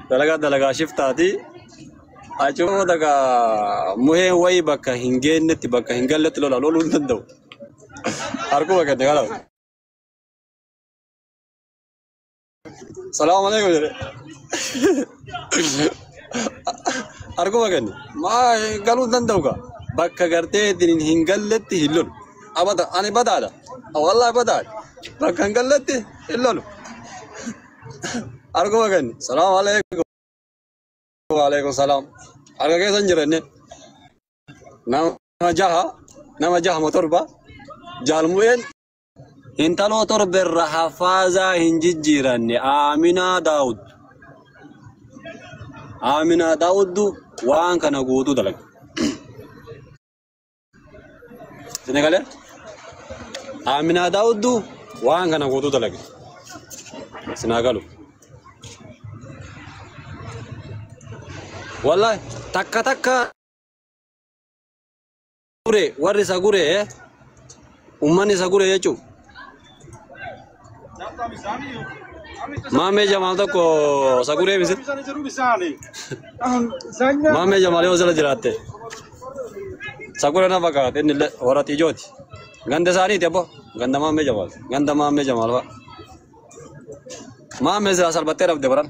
Dalagaa dalagaa shiftaati. Achuma daga muheen wayii bakka hin geenyetti bakka hin galletti lola loluu hin danda'u. Harkuma kenne kalaaf. Salaamu alaikum jedhe. Harkuma kenne. Maa galuu hin danda'u kaa. Bakka gartee ittiin hin galletti hin lolu. Abada ani badaadha. Wallaahi badaadha. Bakka hin galletti hin lolu. Harkuma kenne. Salaamu alaikum. Waalaikum salaam. Harka keessa hin jiranne. Nama jaha nama jaha ma torba jaalmu'een intaloo torba irra hafaazaa hin jijjiiranne Aaminaa Daawud. Aaminaa Daawuddu waan kana guutuu dalaga. Isin galee? Aaminaa Daawuddu waan kana guutuu dalaga. Isin haa galu. Wallahi takka takka gure warri isa gure ummanni isa gure jechuun. Maamee Jamaal tokko isa guree misi. Maamee Jamaal yoo jala jiraatte. Isa gure na fakkaate inni illee warra xiijooti. Ganda isaaniiti abbo. Ganda Maamee Jamaal. Ganda Maamee Jamaal fa'a. Maamee silaa salphattee dhabde baran.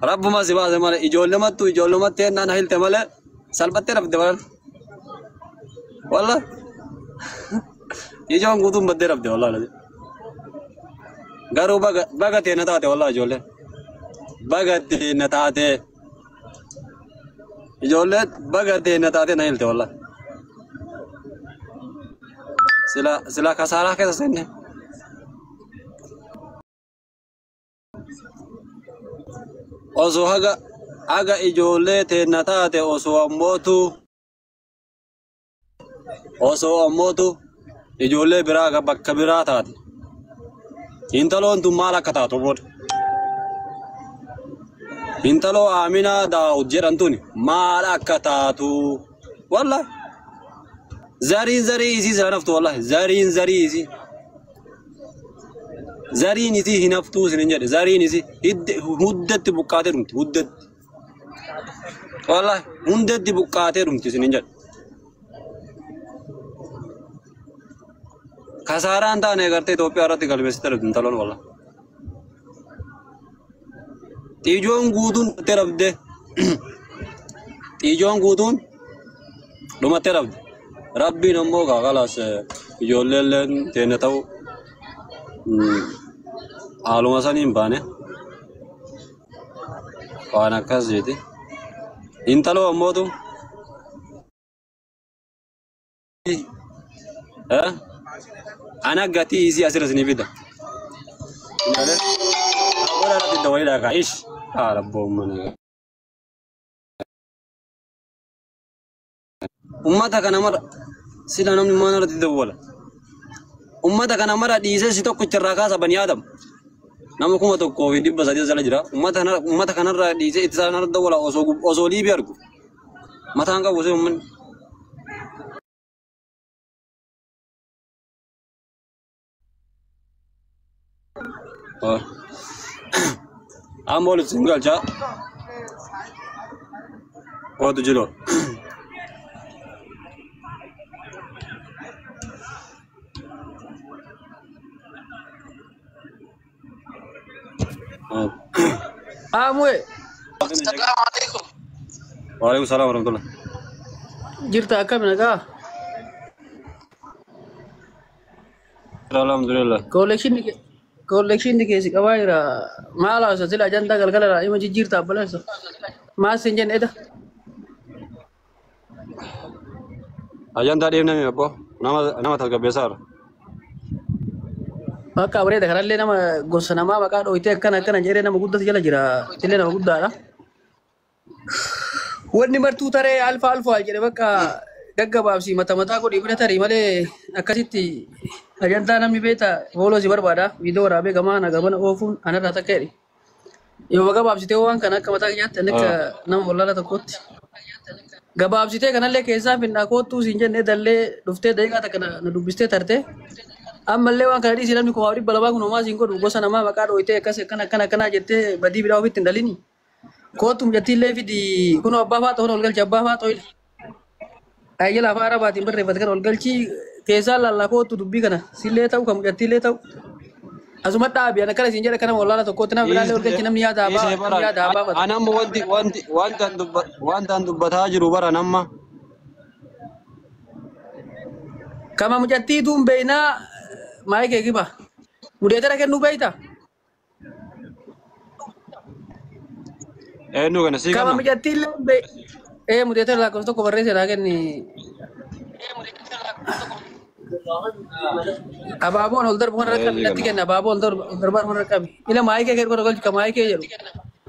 Rabbuma si baase malee ijoollemattu ijoollumatti ennaan hilte malee salphattee dhabde baran. Wallah. Ijoon guutuun baddee dhabde wallahi. Garuu baga baga teena taate wallahi ijoolleen. Baga teena taate. Ijoolleen baga teena taate na hilte wallahi. Sila sila kasaaraa keessa seenne. Osoo haga haga ijoollee teena taate osoo ammootu ijoollee biraa bakka biraa taate. Intaloon tun maal akka taatu booda. Intaloo Aaminaa Daawud jedhamtuun maal akka taatu. Wallahi. Zariin zarii isii sila naftu wallahi. Zariin zarii isii. Zariin isii hin haftuu isin jedhe. Zariin isii huddatti buqqaatee dhumti. Huddatti. Wallahi hundatti buqqaatee dhumti isin jedhe. Kasaaraan taane gartee Itoophiyaa irratti galmeessite dhabde intaloon wallahi. Xiijoon guutuun dhumattee dhabde. Xiijoon guutuun dhumattee dhabde. Rabbiin ammoo kaakalaas ijoolleen teenne ta'u haaluma saniin baane waan akkas jeeti. Intaloo ammootu ana gatii isii asirra isinii fida. Malee godha irratti dawalii kaa ish haala boomman. Ummata kana mara sila namni maal irratti dawwala. Ummata kana mara dhiisee si tokkicha irraa kaasa bani Aadam. Nama 1300 jala jira. Ummata kanarraa dhiisee itti isaan irratti dawwala osoo liibii argu. Mataan qabu osoo uummanni. Amma walitti sin galchaa. Kootu jiloo. Amwe Waalaikum salaam warahmatullah. Jirta akkam nagaa? Alhamdulillah. Collection keessi qabaa jira. Maal haasa sila ajandaa galgala ima jijjiirta abboleessa. Maal siin jenne eda? Ajandaa dhiibnami abbo. Nama tasgabbeessaa jira. Bakka bareeda kanallee nama gosa namaa maqaa dhooytee akkana akkana jedhee nama guddatu jala jira. Illee nama guddaadha. Wanni martuu taree alfa alfa jedhe bakka gaggabaabsi mata mataa godhii bira tarii malee akkasitti ajandaa namni beekta fooloo si barbaada. Viidiyoo waraabee gamaa na gamana oofuun anarraa takka jedhi. Yoo gabaabsitee waan kana akka mataa kiyyaatti akka nama wallaala tokkotti. Gabaabsitee kanallee keessaa finnaa koottuu siin jennee dallee dhuftee daqiiqaa takka na dubbistee tarte. Ammallee waan kana dhiisii namni 2,200 kun homaa siin godhu gosa namaa maqaa dhooytee akkas akkana akkana akkanaa jettee badii biraa ofitti hin dhalini. Kootu mucattiillee fidi kunoo abbaa faa ta'uun ol galchi abbaa faa ta'u. Ayyala afaan Arabaatiin barreeffate kana ol galchi keessaa laallaa kootu dubbii kana sillee ta'u kan mucattiillee ta'u. Asuma dhaabi ana kana siin jedha kana wallaala tokkotti nama biraallee ol galchi namni yaada abbaa namni yaada abbaa fata. Anamma wanti wanti wanta wanta dubbataa jiru bara namma. Kama mucattii tuun beeynaa maayikee kiba. Mudeetara kennuu beeyta? Eenyu kana sii Kama kenna. mucattii illee bee ee mudeetara lakkoofsa tokko barreessee naa kenni. Abaaboon ol darbu kanarra qabi natti kenna abaaboo ol darbu kanarra qabi. Ila maayikee kennu kana galchu ka maayikee jedhu.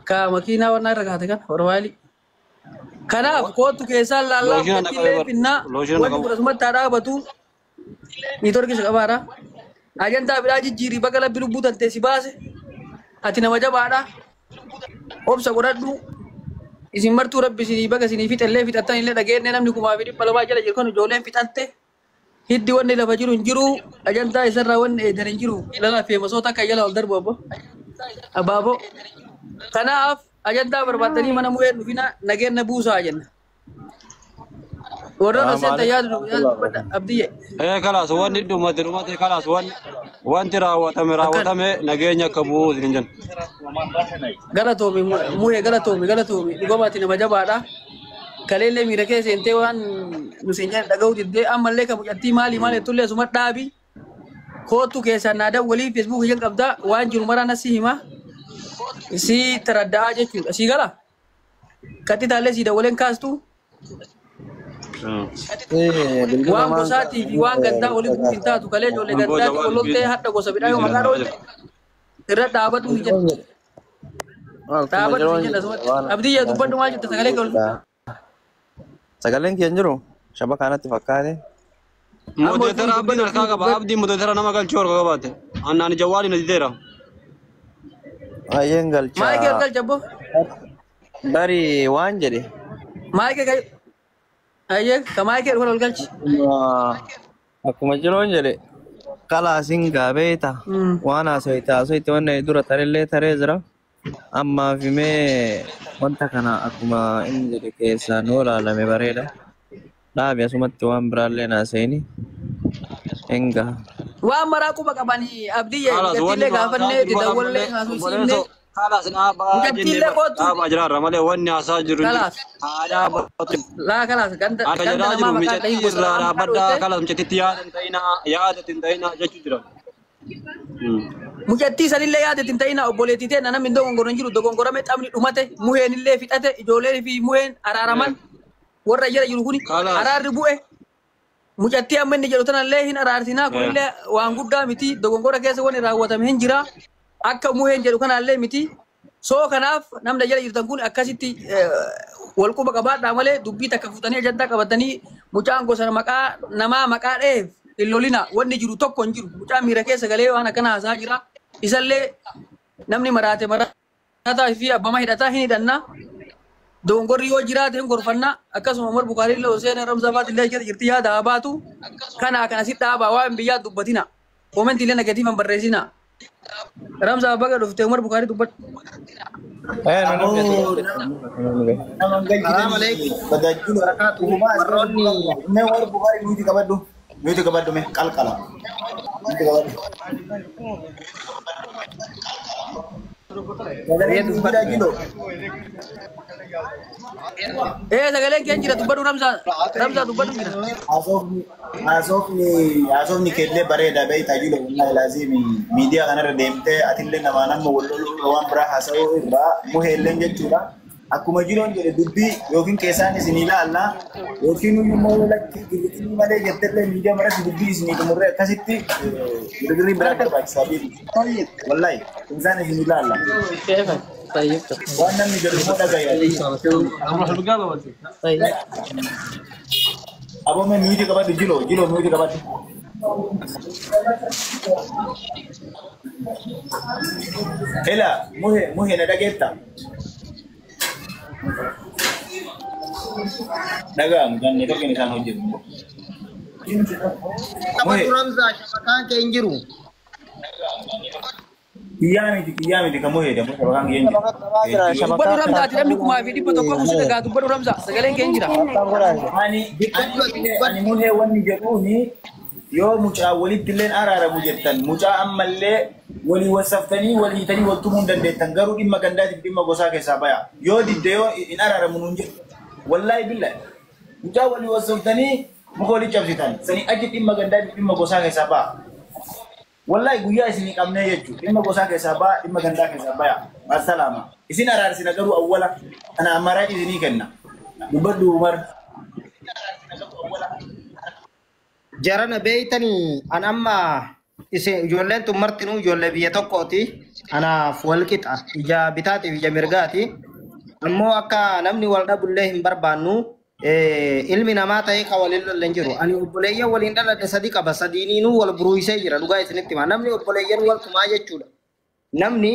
Ka makiinaa warra irra kaate kan horwaali. Kanaaf kootu keessaan laallaa Looshinaa mucattii naqabe illee bara. finnaa Looshinaa wanni naqabu. kun asumatti haa dhaabatu. Niitoorkii isa qabaadha. Ajandaa biraa jijjiirii baga labbi lubbuu tantee si baase. Ati nama jabaadha. Obsa godhadhu. Isin martuu rabbi isinii baga isinii fixellee fixattan illee dhageenne namni 2,200 jala jiru kan ijoolleen fixatte. Hiddi wanni lafa jiru hin jiru. Ajandaa isarraa wanni eedan hin jiru. Lala feemasoota akka jala ol darbu abbo. Abaaboo. Kanaaf ajandaa barbaaddanii mana mu'een dhufina nageenya buusaa jenna. Warroota Salaamu seenta alaikum yaadu warahmatullahi dubbadha wabarakatuh. abdiyye. Ee kalaas wanni dhumate dhumate kalaas wanni wanti raawwatame Akkana. raawwatame nageenya akka bu'u isin jenna. Galatoomi mu'ee galatoomi galatoomi dhugabaati nama jabaadha. Kaleellee miira kee seentee waan nu siin jedhan dhaga'uu diddee ammallee kan mucattii maali maali jettullee asuma dhaabi. Kootu keessaan naa dawwalii feesbuukii kan qabdaa waan jiru maraa nasi hima. Si taradda'aa jechuudha. Si gala? Kattitaallee si dawwaleen kaastu Bilbila waan maan gosaatii fi waan gandaa olii bu'uuf hin taatu kalee ijoollee Amboo gandaatii jawaan ol loltee hadha gosa bidhaa yoo maqaa dhoolte irra dhaabadhu hin jedha. Akkuma Dhaabadhu jiruun hin jedha asumatti. waan Abdiyya dubbadhu maal jetta sagalee kee ol. Sagaleen kee hin jiru shaba kanatti fakkaate. Amma ol Mudeetara fuudhi abdiin dubbadhu harkaa qaba. dubbadhu. Abdiin mudeetara nama galchuu harka qabaate. Annaan jawwaali na dideera. Baay'een Maayikii ol galcha. galcha abbo. Bari waan jedhe. Maayikii kee ayyee ka maayikii dhufan ol galchi. Akkuma jiruun jedhe. Kalaasiin gaabeeta. Waan haasawite haasawite wanni dura tarillee taree jira. Ammaaf himee wanta kana akkuma inni jedhe keessaa nuu ilaalame bareeda. Dhaabi asumatti waan biraallee naasa'ini. Enga. Waan maraa quba qabanii abdiyya Kalaas wanni mucattiillee nu haasaa gaafannee jiru bara dawwallee malee haasofsiifnee obboleessoo kalaas dhaabaa jennee mucattiillee bara kootu dhaabaa jiraarra malee wanni haasaa jiru hin jiru. kalaas Haa dhaabbatu. laa kalaas ganda Akka ganda jedhaa namaa jiru maqaa micattii dhahin gosa irraa namaa maqaa dhaabbadhaa dhooyte kalaas micattiitti yaada hin ta'inaa yaada hin ta'inaa jechuu jira. Mucattii sanillee yaada ittiin ta'ina obboleettii ta'e namni dogongoro hin jiru dogongorame taphni dhumate muheen illee fixate ijoolleen fi muheen araaraman warra jala jiru kuni Kalaas. araarri bu'e mucattii amma inni jedhu tanallee hin araarsinaa kunillee waan guddaa miti dogongora keessa wanni raawwatame hin jira akka muheen jedhu kanallee miti soo kanaaf namni jala jirtan kun akkasitti wal quba qabaadhaa malee dubbii takka fuutanii ajandaa qabatanii mucaan gosa maqaa namaa maqaa dheef hin lolina wanni jiru tokko hin jiru mucaan miira keessa galee waan akkana haasaa jira isallee namni maraate maraataa fi abbama hidhataa hin hidhannaa dogongorri yoo jiraate hin gorfannaa akkasuma Umar Bukaarii illee Hussein Ramzaa faati illee jira jirti yaada haa baatu kana kana si dhaabaa waan biyyaa dubbatina koomentii illee negatiivan barreessina Ramzaa baga dhufte Umar Bukaarii dubbadhu. Namni Nama Salaam alaikum Badaajjula. barakatuhu. Warroonni Mee warri Bukaarii nuti qabadhu. Nuti qabadhu mee qalqala. Nuti qabadhu. Sagaleen nuti badaajjilo. Ee sagaleen kee jira dubbadhu Ramzaa Ramzaa dubbadhu jira. Haasofni haasofni haasofni keellee bareeda beektaa jiru wallahi laazimi miidiyaa kanarra deemtee atillee namaa nama wal loluu waan biraa haasa'uu irraa muheelleen jechuudha. Akkuma jiruun jedhe dubbii yookiin keessaan isin ilaalla yookiin immoo lakki girgirii malee jettellee miidiyaa maratti dubbii isinii xumurree akkasitti girgirrii biraa barbaachisaa beeku. Wallahi keessaan isin ilaalla. كيفك؟ طيب Waan namni jedhu immoo dhagaya. طيب Aboo mee miitii qabadhu jiloo jiloo miitii qabadhu. Ela muhe muhe na dhageetta. Dhagaa mucaan neetworkiin isaan hojjetu. Taphatu Ramzaa shabakaan kee hin jiru. Kiyyaa miti, kiyyaa miti kan muhee dammoo shabakaan kiyya hin jiru. Dubbadhu Ramzaati namni 1100 kun si dhagaa dubbadhu Ramzaa sagaleen kee hin jira. Ani ani muhee wanni jedhuuni yoo mucaa walitti illee araaramu jettan mucaa ammallee walii wasaftanii walii hiitanii wal tumuu hin dandeettan garuu dhimma gandaatiif dhimma gosaa keessaa baya yoo didde yoo hin araaramu nuun jedhu wallaahi billahi mucaa walii wasaftanii muka walii cabsitan sanii achi dhimma gandaatiif dhimma gosaa keessaa baya wallahi guyyaa isinii qabnee jechuudha dhimma gosaa keessaa baya dhimma gandaa keessaa baya maasalaama isin araarsina garuu awwala kana ammaraa isinii kenna dubbadhu Umar. Jarana beeytanii an amma isin ijoolleen tun martinuu ijoollee biyya tokkooti. Anaaf wal qixa ija bitaatiif ija mirgaati. Ammoo akka namni wal dhabullee hin barbaannu ilmi namaa ta'ee kan waliin lolle hin jiru. Ani obboleeyyan waliin dhaladhe sadi qaba. Sadiiniinuu wal buruuysee jira dhugaa isinitti hima. Namni obboleeyyan wal tumaa jechuudha. Namni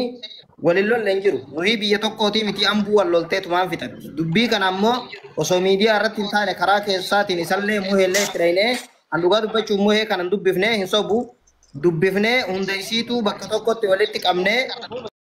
waliin lolle hin jiru. Nuyi biyya tokkooti miti ambuu wal loltee tumaan fixan. Dubbii kana ammoo osoo miidiyaa irratti hin taane karaa keessaatiin isallee muheellee itti dhaynee an dhugaa dubbachuun muhee kanan dubbifnee hin sobu. Dubbifnee hunda isiituu bakka tokkotti walitti qabnee